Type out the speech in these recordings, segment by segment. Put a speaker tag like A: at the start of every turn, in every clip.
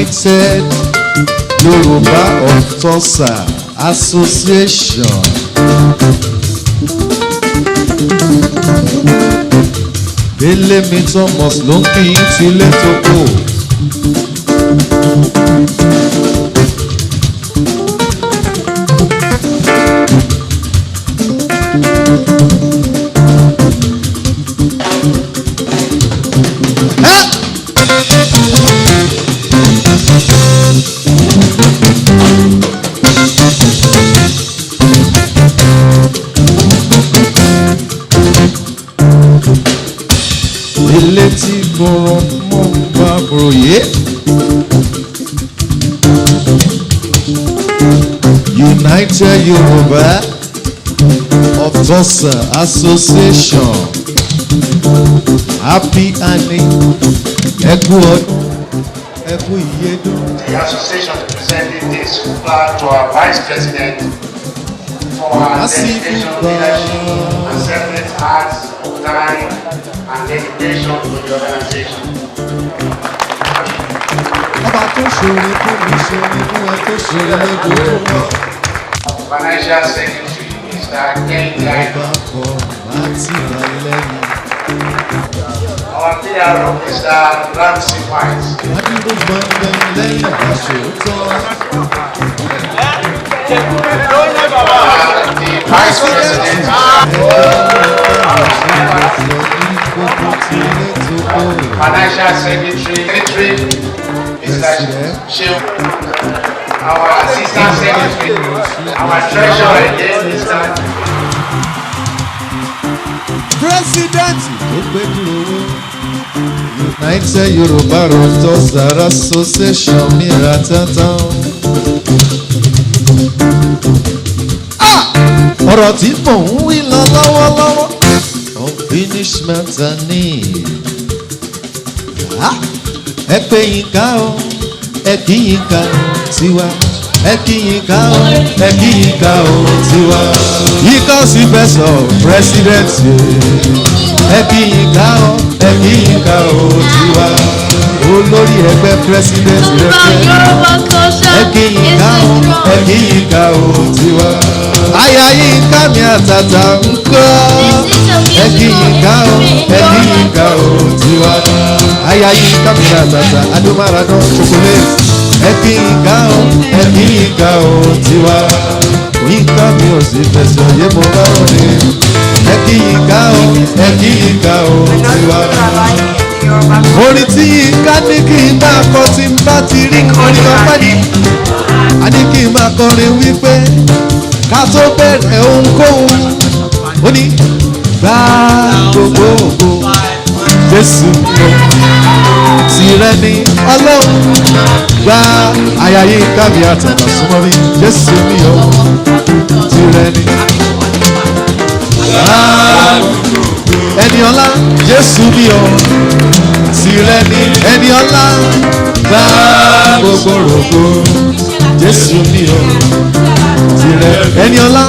A: United Yorùbá of Tulsa Association. Délé mi Thomas ló ń kí yín tilé tó kù. Ilé tí gbọ́rọ̀ mọ́ bá ròyé. United Yorùbá of Tulsa Association. Happy Annie, ẹkú ọdún, ẹkú ìyédún.
B: The association is presenting this plaque to our Vice President for her dedication, leadership, and selfless acts of time and dedication to the organization.
A: Ọba tó ṣòro fún mi ṣòro fún ẹ tó ṣòro lójoojúmọ́.
B: Financial Secretary, Mr. Kehinde Aina.
A: Ọba kọ máa tì wá lẹ́yìn.
B: Our PRO, Mr. Ramsey White.
A: Adúgbò gbọ̀ngàn lẹ́yìn àṣòótọ́.
B: The Vice President, Financial Secretary, Mr. Shehu. Our Assistant Secretary, our Treasurer again, Mr.
A: President tó gbé dúró United Yorùbá of Tulsa Association mìíràn tán. Ọ̀rọ̀ tí mò ń wí lọ lọ́wọ́lọ́wọ́, unfinished matter ni. Ẹ pé Yínká o, ẹ kí Yínká o tiwa, ẹ kí Yínká o, ẹ kí Yínká o tiwa. Yínká sì fẹ́ sọ president, ẹ kí Yínká o, ẹ kí Yínká o tiwa. Olórí ẹgbẹ́ president rẹ fẹ́, ẹ kí Yínká o, ẹ kí Yínká o tiwa. Aya Yínká mi àtàtà ń kọ́, ẹ kí Yínká o, ẹ kí Yínká o tiwa. Aya Yínká mi àtàtà adúmáradán chocolate, ẹ kí Yínká o, ẹ kí Yínká o tiwa. Yínká mi ò sì fẹsẹ̀ yé mo bá rọlé, ẹ kí Yínká o, ẹ kí Yínká o tiwa. Orin tí Yínká ní kí n máa kọ tí n bá ti rí orin ọpẹ́ ni a ní kí n máa kọrin wípé ká tó bẹ̀rẹ̀ ohunkóhun, ó ní gbà gbogbo ògo Jésù lọ tìrẹ ni Ọlọ́run gbà. Àyà Yínká mi àtàtà súnmọ́ mi, Jésù mi ò tìrẹ ni ẹni ọlá, Jésù mi ò tìrẹ ni ẹni ọlá, gbà gbogbo ògo Jésù mi ò tìrẹ ẹni ọlá.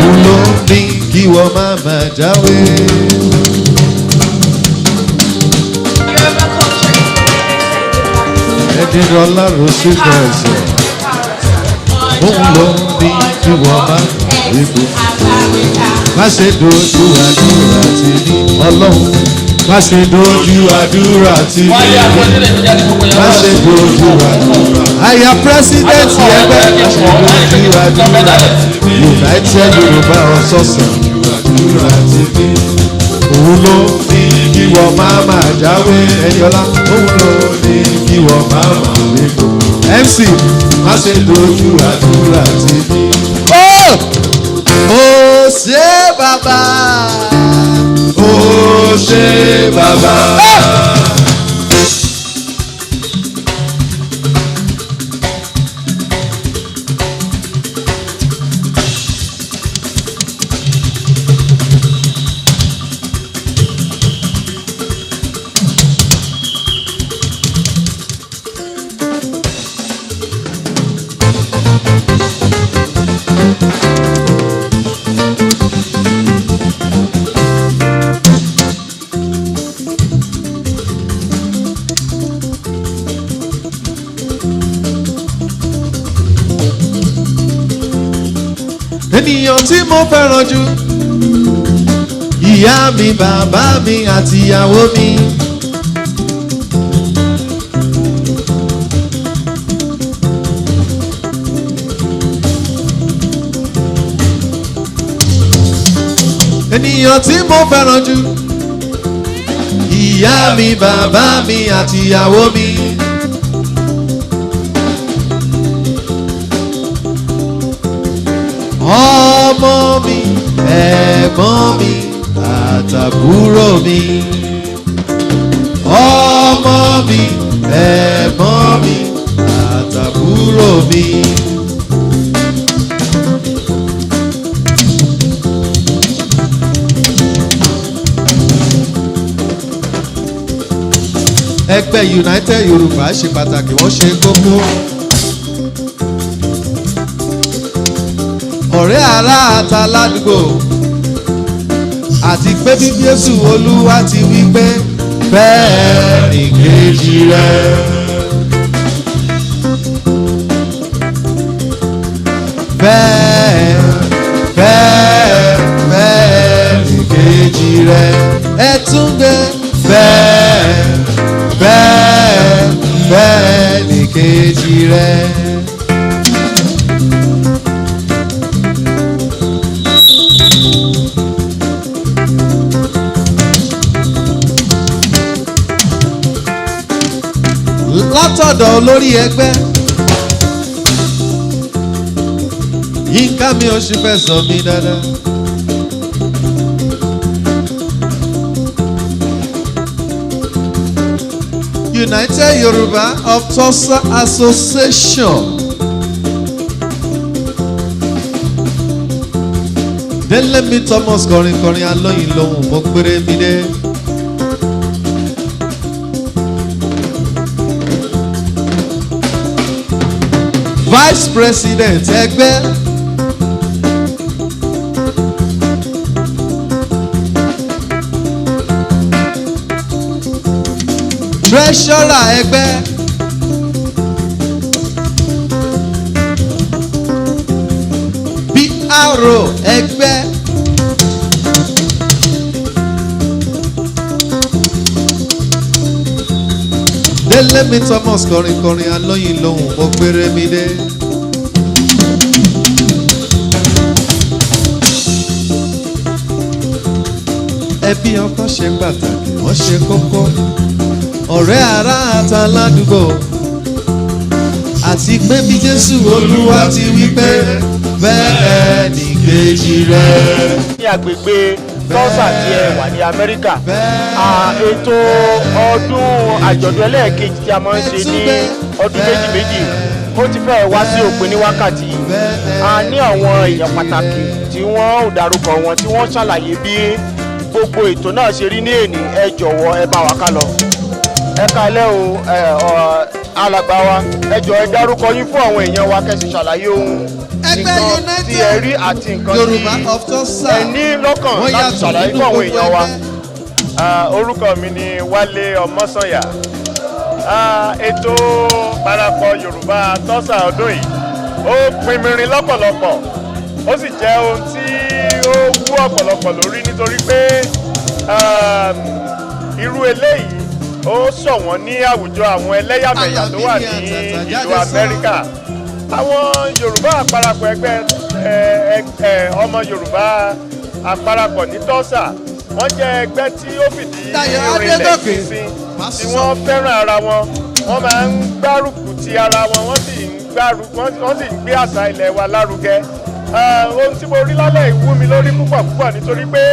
A: Òun ló ní kí wọ́n má máa jáwé. Ẹni ọlá ló ṣe fẹsẹ̀, òun ló ní kí wọ́n má ríbo. Má ṣe dojú àdúrà tì ní Ọlọ́run, má ṣe dojú àdúrà tì ní, má ṣe dojú àdúrà. Àyà president ẹgbẹ́, má ṣe dojú àdúrà. United Yorùbá ọ̀sọ̀ọ̀sán àdúrà tì ní. Òun ló ní kí wọ́n máa máa jáwé ẹni ọlá, òun ló ní kí wọ́n máa máa léko. MC má ṣe dojú àdúrà tì ní. Ó ṣé bàbá, ó ṣé bàbá. Ènìyàn tí mo fẹ́ràn jù, ìyá mi, bàbá mi àti ìyàwó mi. Ènìyàn tí mo fẹ́ràn jù, ìyá mi, bàbá mi àti ìyàwó mi. Ọmọ mi, ẹ̀gbọ́n mi àtàbúrò mi. Ọmọ mi, ẹ̀gbọ́n mi àtàbúrò mi. Ẹgbẹ́ United Yorùbá ṣe pàtàkì, wọ́n ṣe kókó. Ọ̀rẹ́ ará ata ládùúgbò àti pé bí Jésù Olúwa ti wí pé bẹ́ẹ̀ ni kejì rẹ̀. Bẹ́ẹ̀ bẹ́ẹ̀ bẹ́ẹ̀ ni kejì rẹ̀. Ẹ tún gbé bẹ́ẹ̀ bẹ́ẹ̀ bẹ́ẹ̀ ni kejì rẹ̀. Látọ̀dọ̀ olórí ẹgbẹ́ Yínká mi ò ṣe fẹ́ sọ mí dáadáa. United Yorùbá of Tulsa Association. Délẹ́mi Thomas kọrin kọrin alóyin lóhùn mo péré mi dé. Vice President ẹgbẹ́. Treasurer ẹgbẹ́. PRO ẹgbẹ́. Délẹ́mi Thomas kọrin kọrin alóyin lóhùn mo péré mi dé. Ẹbí ọkọ ṣe pàtàkì, wọ́n ṣe kókó. Ọ̀rẹ́ ará àtàládùúgbò àti pé bí Jésù Olúwa ti wí pé bẹ́ẹ̀ ni kejì rẹ̀.
C: Ní agbègbè Tulsa tí ẹ wà ní Amẹ́ríkà, ètò ọdún àjọ̀dún ẹlẹ́ẹ̀kejì tí a máa ń ṣe ní ọdún méjì méjì, ó ti fẹ́ wá sí òpin ní wákàtí yìí. A ní àwọn èèyàn pàtàkì tí wọ́n ò dárúkọ wọn, tí wọ́n ṣàlàyé bí gbogbo ètò náà ṣe rí ní èní. Ẹ jọ̀wọ́, ẹ bá wa ká lọ. Ẹ káalẹ́ o, ẹ ọ alàgbà wa, ẹ jọ̀ọ́, ẹ dárúkọ yín fún àwọn èèyàn wa, kẹ́ sì ṣàlàyé ohun
A: Ẹgbẹ́
C: nǹkan tí ẹ rí àti nǹkan tí
A: Yorùbá of Tulsa
C: ẹ ní lọ́kàn
A: wọ́n
C: láti
A: yàtọ̀
C: ṣàlàyé
A: nínú
C: fún àwọn
A: gbogbo
C: èèyàn wa.
A: ẹgbẹ́.
D: Orúkọ mi ni Wálé Ọmọ́sànyà. Ètò parapọ̀ Yorùbá Tulsa ọdún yìí, ó pinmirin lọ́pọ̀lọpọ̀, ó sì jẹ́ ohun tí ó wú ọ̀pọ̀lọpọ̀ lórí, nítorí pé irú eléyìí ó ṣọ̀wọ́n ní àwùjọ àwọn ẹlẹ́yàmẹ̀yà tó wà ní ìlú Amẹ́ríkà. Àwọn Yorùbá àparapọ̀, ẹgbẹ́ ọmọ Yorùbá àparapọ̀ ní Tulsa, wọ́n jẹ́ ẹgbẹ́ tí ó fìdí
A: Dayọ̀
D: rinlẹ̀
A: Adégòkè,
D: ṣinṣin, tí
A: Pásítọ̀.
D: wọ́n fẹ́ràn ara wọn. Wọ́n máa ń gbárùkù ti ara wọn, wọ́n sì ń gbé àṣà ilẹ̀ wa lárugẹ. Ohun tí mo rí lálẹ́ yìí wú mi lórí púpọ̀ púpọ̀, nítorí pé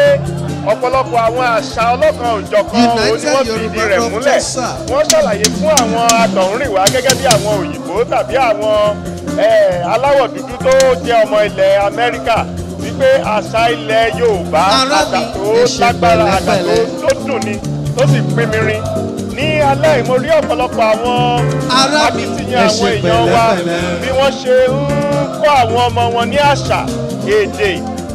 D: ọ̀pọ̀lọpọ̀ àwọn àṣà ọlọ́kan òjọ̀kan òun ni
A: United
D: wọ́n fi ìdí
A: Yorùbá
D: rẹ̀
A: of
D: múlẹ̀.
A: Tulsa.
D: Wọ́n ṣàlàyé fún àwọn àtọ̀húnrìnwá gẹ́gẹ́ bí àwọn òyìnbó tàbí àwọn aláwọ̀ dúdú tó jẹ́ ọmọ ilẹ̀ Amẹ́ríkà wípé àṣà ilẹ̀ Yorùbá,
A: Ará
D: àṣà
A: mi,
D: tó
A: ẹ ṣe
D: lágbára, àṣà tó
A: pẹ̀lẹ́pẹ̀lẹ́.
D: tó dùn ni, tó sì pinmirin. Ní alẹ́ yìí, mo rí ọ̀pọ̀lọpọ̀ àwọn
A: Ará mi,
D: akitiyan
A: ẹ
D: àwọn
A: ṣe
D: èèyàn wa,
A: pẹ̀lẹ́pẹ̀lẹ́.
D: bí wọ́n ṣe ń kọ́ àwọn ọmọ wọn ní àṣà, èdè,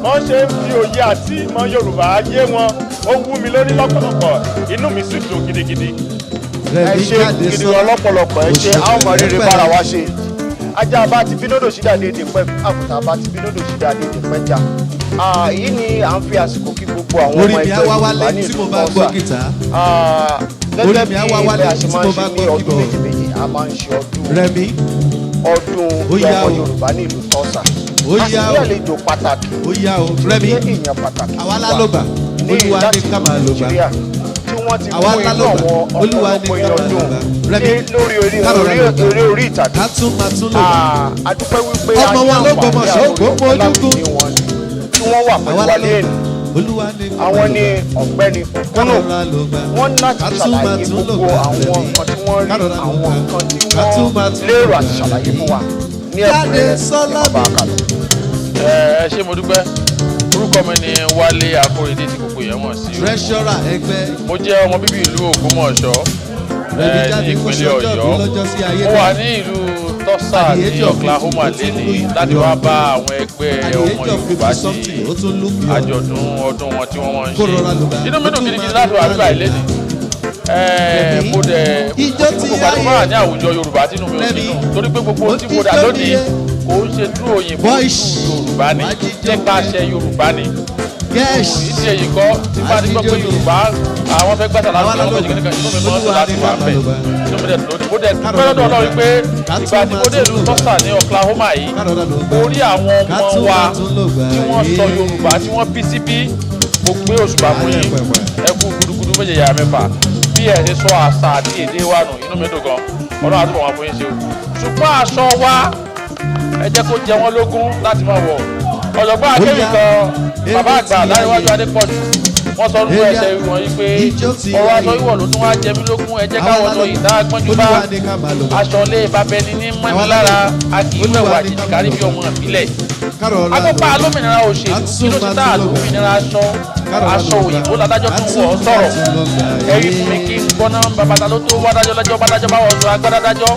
D: wọ́n ṣe ń fi òye àti ìmọ̀ Yorùbá yé wọn. Ó wú mi lórí lọ́pọ̀lọpọ̀, inú mi sì dùn gidigidi.
C: Ẹ
A: Rẹ̀mí
C: ṣe
A: jáde
C: gidi
A: sọ.
C: gan lọ́pọ̀lọpọ̀. Ẹ ṣe, a ó mọ rírì bára wa ṣe. Ajá bá ti bí lódò sídà déédéé pẹ́, àgùntàn bá ti bí lódò sídà déédéé pẹ́ já. Èyí ni à ń fi àsìkò kí gbogbo àwọn
A: Orí
C: ọmọ
A: mi á
C: ẹgbẹ́
A: wá
C: Yorùbá
A: wálé
C: ní
A: tí
C: ìlú
A: mo bá gbọ́
C: Tulsa.
A: gìtá.
C: Gẹ́gẹ́
A: Orí
C: bí
A: mi á wá
C: bí
A: wálé
C: a ṣe
A: tí
C: máa
A: mo
C: ń
A: bá
C: ṣe ní
A: gbọ́
C: ọdún
A: keyboard.
C: méjì méjì, a máa ń ṣe ọdún
A: Rẹ̀mí,
C: ọdún
A: Ó yá
C: ọmọ
A: o.
C: Yorùbá ní ìlú Tulsa.
A: Ó
C: A sì
A: yá
C: ní
A: o.
C: àlejò pàtàkì
A: ó yá o.
C: tí ó
A: Rẹ̀mí,
C: jẹ́ èèyàn pàtàkì
A: àwa
C: fún
A: la
C: wa
A: ló bà.
C: ní
A: Olúwa ní
C: láti
A: ká máa lò bà.
C: Nàìjíríà tí wọ́n ti
A: Àwa
C: mú
A: la
C: inú
A: ló bà.
C: àwọn
A: Olúwa ní
C: ọ̀pọ̀lọpọ̀
A: ká
C: èèyàn
A: máa lò
C: dùn
A: bà.
C: ní
A: Rẹ̀mí,
C: lórí orí
A: ká rọra
C: orí
A: lò bà.
C: orí orí ìtàgé.
A: Ká tún máa tún lò bà.
C: A dúpẹ́ wípé a
A: Ọmọ
C: ní
A: wọn ló gbọmọ
C: àǹfààní
A: ṣó,
C: àwọn
A: gbogbo
C: èèyàn
A: ojúkú.
C: láwùjọ wọn tí wọ́n wà pẹ̀lú
A: Àwa
C: wa
A: la ló
C: lẹ́nu.
A: bà. Olúwa ní ká máa
C: Àwọn
A: lò
C: ni
A: bà.
C: Ọ̀gbẹ́ni
A: Ká
C: Òkúnnù.
A: rọra lò bà.
C: Wọ́n ní láti
A: Ká tún máa
C: ṣàlàyé
A: tún lò
C: gbogbo
A: bà.
C: àwọn
A: Rẹ̀mí,
C: nǹkan tí wọ́n
A: ká
C: rí,
A: rọra lò
C: àwọn
A: bà.
C: nǹkan tí
A: Ká tún
C: wọ́n
A: máa tún lò
C: lérò
A: bà.
C: àti ṣàlàyé fún wa ní
A: Jáde
C: ẹ̀kúnrẹ́rẹ́.
A: sọ́lá
C: Ẹ má bá
A: mi.
C: a kà lọ.
E: Ẹ ṣé, mo dúpẹ́. Orúkọ mi ni Wálé Akóredé tí gbogbo èèyàn mọ̀ sí Ògún.
A: Treasurer ẹgbẹ́.
E: Mo jẹ́ ọmọ bíbí ìlú Ògbómọ̀ṣọ́
A: Rẹ̀mí
E: ní
A: jáde kó
E: ìpínlẹ̀
A: ṣọjọ́ bí
E: Ọ̀yọ́.
A: lọ́jọ́ sí ayé
E: Mo
A: kan.
E: wà ní ìlú Tulsa
A: At the
E: ní
A: age of
E: Oklahoma
A: 50, ó tún
E: lénìí
A: look
E: láti
A: young.
E: wá bá àwọn ẹgbẹ́
A: At the
E: ọmọ
A: age of
E: Yorùbá
A: 50
E: ṣe
A: something, ó tún look young.
E: àjọ̀dún ọdún wọn tí wọ́n máa ń
A: Kó rọra lò bà.
E: ṣe. Inú mi
A: Ó
E: dùn
A: tún
E: gidigidi
A: máa
E: láti wà
A: tún
E: bíbá
A: lò
E: yìí
A: bà.
E: lénìí.
A: Rẹ̀mí,
E: Mo dẹ̀
A: ijó ti
E: gbogbo àti
A: ayé.
E: máa ní àwùjọ Yorùbá tínú mi ò sí
A: Rẹ̀mí,
E: dùn torí pé gbogbo ohun tí mo dà
A: ó ti
E: lónìí
A: tó
E: kò ń ṣe dúró òyìnbó,
A: Boys,
E: dúró Yorùbá ni,
A: wá jíjó
E: nípasẹ̀ Yorùbá ni.
A: Gẹ́ṣ.
E: Ìdí èyí kọ́ tí bá ti gbọ́ pé Yorùbá àwọn fẹ́ gbàtà
A: Àwa
E: láti
A: la
E: àwọn
A: ló
E: fẹ́ jìnnìkan, inú mi máa ń dùn
A: Olúwa
E: láti
A: ní
E: wà
A: ká máa
E: bẹ́ẹ̀.
A: lò bà.
E: Inú mi dẹ̀ dùn lónìí. Mo dẹ̀ dúpẹ́ lọ́dọ̀ Ọlọ́run wípé
A: Ká
E: ìgbà
A: tún
E: tí
A: máa
E: mo dé
A: tún
E: ìlú
A: lò bà.
E: Tulsa ní Oklahoma yìí,
A: Ká rọra lò bà.
E: mo rí àwọn
A: Ká
E: ọmọ
A: tún
E: wa
A: máa tún lò bà.
E: tí wọ́n sọ Yorùbá tí wọ́n bí síbí. Mo gbé òṣùbà fún yín, ẹ kú gudugudu méje yàrá mẹ́fà bí ẹ ṣe sọ àṣà àti èdè wa nù. Inú mi dùn gan. Ọlọ́run àtúbọ̀ wọn fún yín ṣe o. Ṣùgbọ́n aṣọ wa, ẹ jẹ́ kó jẹ wọ́n lógún láti máa wọ̀. Ọ̀jọ̀gbọ́n akéwì kan, bàbá àgbà Láríwájú Adépọ̀jù, wọ́n sọ nínú ẹsẹ̀ ìwọ̀n yìí pé
A: Ijó ti
E: ọ̀rọ̀ aṣọ
A: ayé.
E: wíwọ̀ ló tún wá jẹ mí lógún. Ẹ jẹ́
A: Àwa
E: káwọn
A: la
E: sọ
A: ló
E: ìta gbọ́njú bá
A: Olúwa ní ká máa lò bà.
E: aṣọ lé babẹni ní mọ́ni
A: Àwa la
E: lára,
A: ló
E: a kì í
A: Olúwa
E: wẹ̀wà
A: ní ká
E: jìjì
A: máa
E: kárí
A: lò
E: bí
A: bà.
E: ọmọ ìbílẹ̀.
A: Ká rọra lò
E: Agbópa
A: bà.
E: alómìnira òṣèlú, kí ló ṣe tá àlómìnira aṣọ?
A: Ká rọra
E: Aṣọ
A: lò bà.
E: òyìnbó ládájọ́
A: Ká
E: tún
A: tún
E: wọ̀ ọ́
A: máa
E: sọ̀rọ̀.
A: tún lò bà.
E: Ẹ̀rí fún mi kí n gbọ́ná babata ló tó wá dájọ́ lẹ́jọ́ bá dájọ́ bá wọ̀ sọ agbádá dájọ́.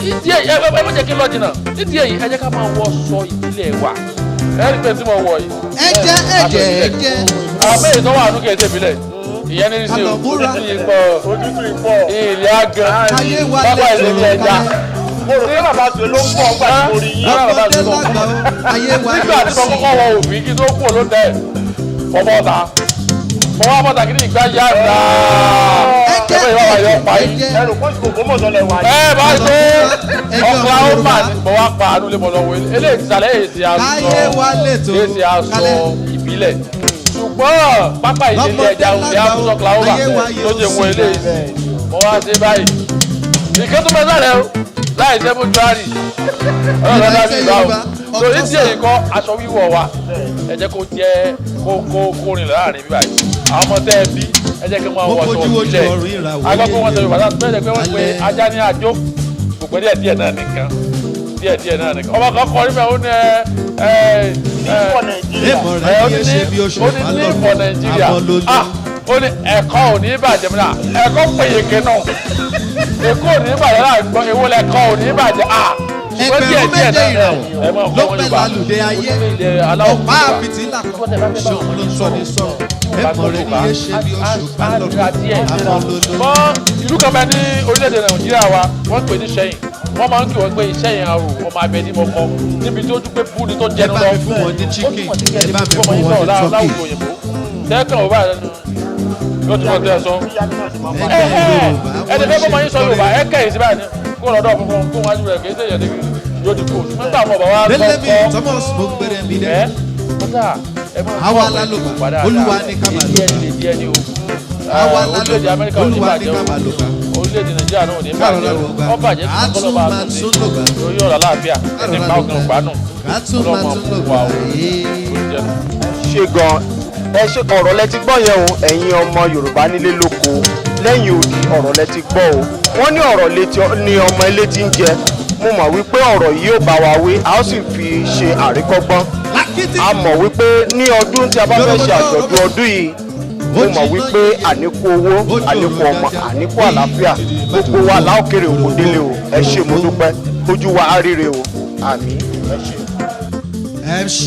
E: Ìdí èyí, ẹ má jẹ́ kí n lọ jìnnà. Nídìí èyí, ẹ jẹ́ ká máa wọ sọ ìbílẹ̀ wa. Ẹ rí i pé tí mo wọ̀ yìí,
A: Ẹ̀jẹ̀
E: aṣọ
A: ẹ̀jẹ̀
E: ìbílẹ̀.
A: ẹ̀jẹ̀.
E: Àwọn méjì tó wà nù kìí ṣe ìbílẹ̀. Ìyẹn ní sí o.
A: Àlọ́múra.
E: Òtútù yìí pọ̀.
D: Ojútùú ìpọ̀.
E: Ìrì àgàn.
A: Ayé wa
E: Pápá
A: lè
E: ìlú
A: tòrò
E: ẹja.
A: kalẹ̀.
D: Mo rò pé bàbá Sùwé ló ń bọ̀ ńgbà tí mo rí yín.
E: Rárá, bàbá
A: Lọ́mọdé
E: Sùwé kọ́.
A: lágbà ó, ayé wa
E: Nígbà tí mo kọ́kọ́ wọ òfin kí tó kú olóńtẹ̀, mo bọ́ ta. Mo wá bọ́ta kí ní ìgbà yá ìgbà.
A: Ẹ̀jẹ̀
E: Ẹgbẹ́ ìwà yọ pa yín.
A: ẹ̀jẹ̀.
D: Ẹrù kó Ògbómọ̀ṣọ́ lẹ wà yìí.
E: Ẹ bá ṣe
A: Ẹjọ́
E: Oklahoma
A: Yorùbá.
E: ni mo wá pa àánú lé mo lọ wọ eléyìí ti sàlẹ̀ èsì aṣọ
A: Ayé wa lè tòrò
E: èsì aṣọ
A: kalẹ̀.
E: ìbílẹ̀. Ṣùgbọ́n pápá ìdílé ẹja
A: Lọ́mọdé
E: òde
A: lágbà
E: àbúsọ
A: ó,
E: Oklahoma
A: ayé wa
E: ló
A: yóò
E: ṣe wọ
A: sì
E: eléyìí. Mo wá ṣe báyìí. Ìké tó mẹ́ta rẹ̀ o láì ṣe mọ́túárì. Ọlọ́run dá sí ìgbà o.
A: Yorùbá,
E: Torí tí
A: Ọ̀tọ́sà.
E: èyí kọ́ aṣọ wíwọ̀ wa, ẹ jẹ́ kó jẹ́ kó kó kó rìn láàrin bíbáyìí. Àwọn ọmọ tẹ́ ẹ bí, ẹ jẹ́ kí wọ́n
A: Mo
E: wọ aṣọ
A: fojú ojú
E: ìbílẹ̀.
A: ọ̀run ìràwọ̀
E: Agbọ́ pé wọ́n sọ
A: yẹyẹ.
E: Yorùbá láti bẹ́ẹ̀ jẹ́ pé wọ́n pe
A: Alẹ́.
E: ajá ní àjò kò pẹ́ díẹ̀ díẹ̀ náà nìkan, díẹ̀ díẹ̀ náà nìkan. Ọmọ kan kọrin bẹ́ẹ̀, ó ní ẹ ẹ ẹ
D: Ìfọ̀ Nàìjíríà.
A: Èèmọ̀
E: ẹ
A: rẹ̀
E: ó
A: ní
E: ní
A: ṣe bí oṣù
E: ó ní ní ìfọ̀
A: Bálọ̀run
E: Nàìjíríà.
A: Amọ́lólú.
E: Ah, ó ní ẹ̀kọ́ ò ní bàjẹ́ mìíràn, ẹ̀kọ́ péyeke náà, èkó ò ní bàjẹ́ láì gbọ́ èwo lẹ̀kọ́ ò ní bàjẹ́. Ah, ṣùgbọ́n díẹ̀
A: Ẹgbẹ̀rún
E: díẹ̀
A: méje
E: náà
A: ìràwọ̀
E: ẹ máa kọ́
A: ló
E: wọn
A: pẹ́
E: Yorùbá.
A: lálùdé ayé.
E: Ilẹ̀ aláwọ̀
A: Ọ̀pá
E: funfun wa.
A: àfìtílà kan ṣòun ló sọ ní sọ̀rọ̀. Èèmọ̀ rẹ̀ ní ṣe bí oṣù Bálọ̀run Amọ́lólú.
E: Mọ ìlú kan bẹ ní orílẹ̀-èdè Nàìjíríà wa, wọ́n ń pè ní Ìṣẹ̀yìn. Wọ́n máa ń kí wọ́n pé Ìṣẹ̀yìn àrò ọmọ abẹ ní mọ́kọ́ níbi tó dúpẹ́ bú ni tó
A: Ẹ
E: jẹnu
A: bá
E: lọ.
A: mi fún wọn ní chicken,
E: Ó túmọ̀ sí kí
A: ẹ
E: ẹni
A: bá mi
E: fún ọmọ
A: fún
E: yín
A: wọn ní
E: sọ̀rọ̀
A: turkey.
E: láwùjọ òyìnbó tẹ́kàn ò bá rẹ nu yóò tún mọ̀ tẹ́ ẹ sọ.
A: Ẹgbẹ́ Yorùbá
E: Ẹni fẹ́ bọ́mọ yín sọ Yorùbá,
A: wọ́n
E: ẹ kẹ́yìn sí báyìí ni kó lọ́dọ̀ funfun kó wájú rẹ̀ kì í ṣèyàn níbi yóò ti kú. Nígbà àwọn bàbá wa
A: Délé mi
E: kọ́
A: Thomas mo gbére mi dé.
E: ẹ kódà ẹ máa
A: Àwa
E: kọ́
A: la
E: àwọn
A: ló
E: Yorùbá
A: bà.
E: dáadáa.
A: Olúwa ní ká máa lò
E: Díẹ̀
A: bà.
E: ní díẹ̀ ní o.
A: Àwa la ló
E: Orílẹ̀-èdè
A: bà.
E: Amẹ́ríkà ò ní
A: Olúwa ní
E: bàjẹ́
A: ká máa lò bà.
E: o, orílẹ̀-èdè Nàìjíríà náà ò ní
A: Ká rọra
E: bàjẹ́
A: lò
E: o.
A: bà.
E: Ó bàjẹ́
A: Ká
E: kí
A: tún
E: ọlọ́ba
A: máa
E: àtúnṣe
A: tún lò bà.
E: lórí ọ̀rọ̀ àlàáfíà
A: Ká
E: ẹni
A: rọra
E: pa
A: lò
E: ọkàn
A: bà.
E: gbádùn
A: Ká tún máa
E: ọlọ́mọ
A: tún lò
E: fún
A: bà.
E: wa o.
C: Ṣe gan, ẹ ṣe ọ̀rọ̀ lẹ ti gbọ́ yẹn o. Ẹ̀yin ọmọ Yorùbá nílé lóko lẹ́yìn odi, ọ̀rọ̀ lẹ ti gbọ́ o. Wọ́n ní ọ̀rọ̀ létí ní ọmọ ilé tí ń jẹ. Mo mọ̀ wípé ọ̀rọ̀ yìí yóò bá wa wí, a ó sì fi ṣe àríkọ́gbọ́n.
A: Lákìtì.
C: A mọ̀ wípé ní ọdún tí a bá fẹ́ ṣe àjọ̀dún ọdún yìí, mo mọ̀ wípé àníkú owó, àníkú ọmọ, àníkú àlàáfíà, gbogbo wa láòkèrè òkò délé o. Ẹ ṣé, mo dúpẹ́. Ojú wa á ríre o. Àmín, ẹ ṣé.
A: MC.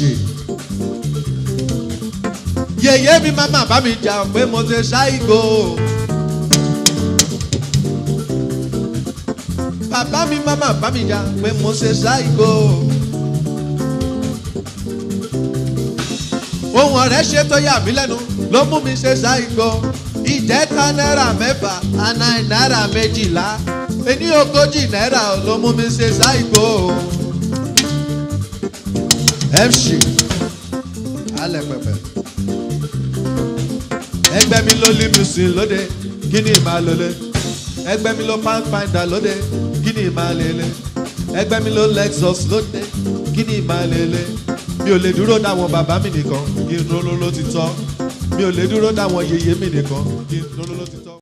A: Yèyé mi máma bá mi jà pé mo ti ṣáìgò. Bàbá mi má má bá mi jà pé mo ṣe ṣáìgò. Ohun ọ̀rẹ́ ṣe tó yà mí lẹ́nu ló mú mi ṣe ṣáìgò. Ìjẹta 6 náírà, àná 12 náírà, ení 40 náírà ló mú mi ṣe ṣáìgò. MC alẹ́ pẹpẹ. Ẹgbẹ́ mi ló limousine lóde, kí ni ìmáa lólé? Ẹgbẹ́ mi ló Pathfinder lóde, kí ni ìmáa lélẹ̀? Ẹgbẹ́ mi ló Lexus lóde, kí ni ìmáa lélẹ̀? Mi ò lè dúró dáwọn bàbá mi nìkan kí n lóló ló ti tọ́. Mi ò lè dúró dáwọn yèyé mi nìkan kí n lóló ló ti tọ́.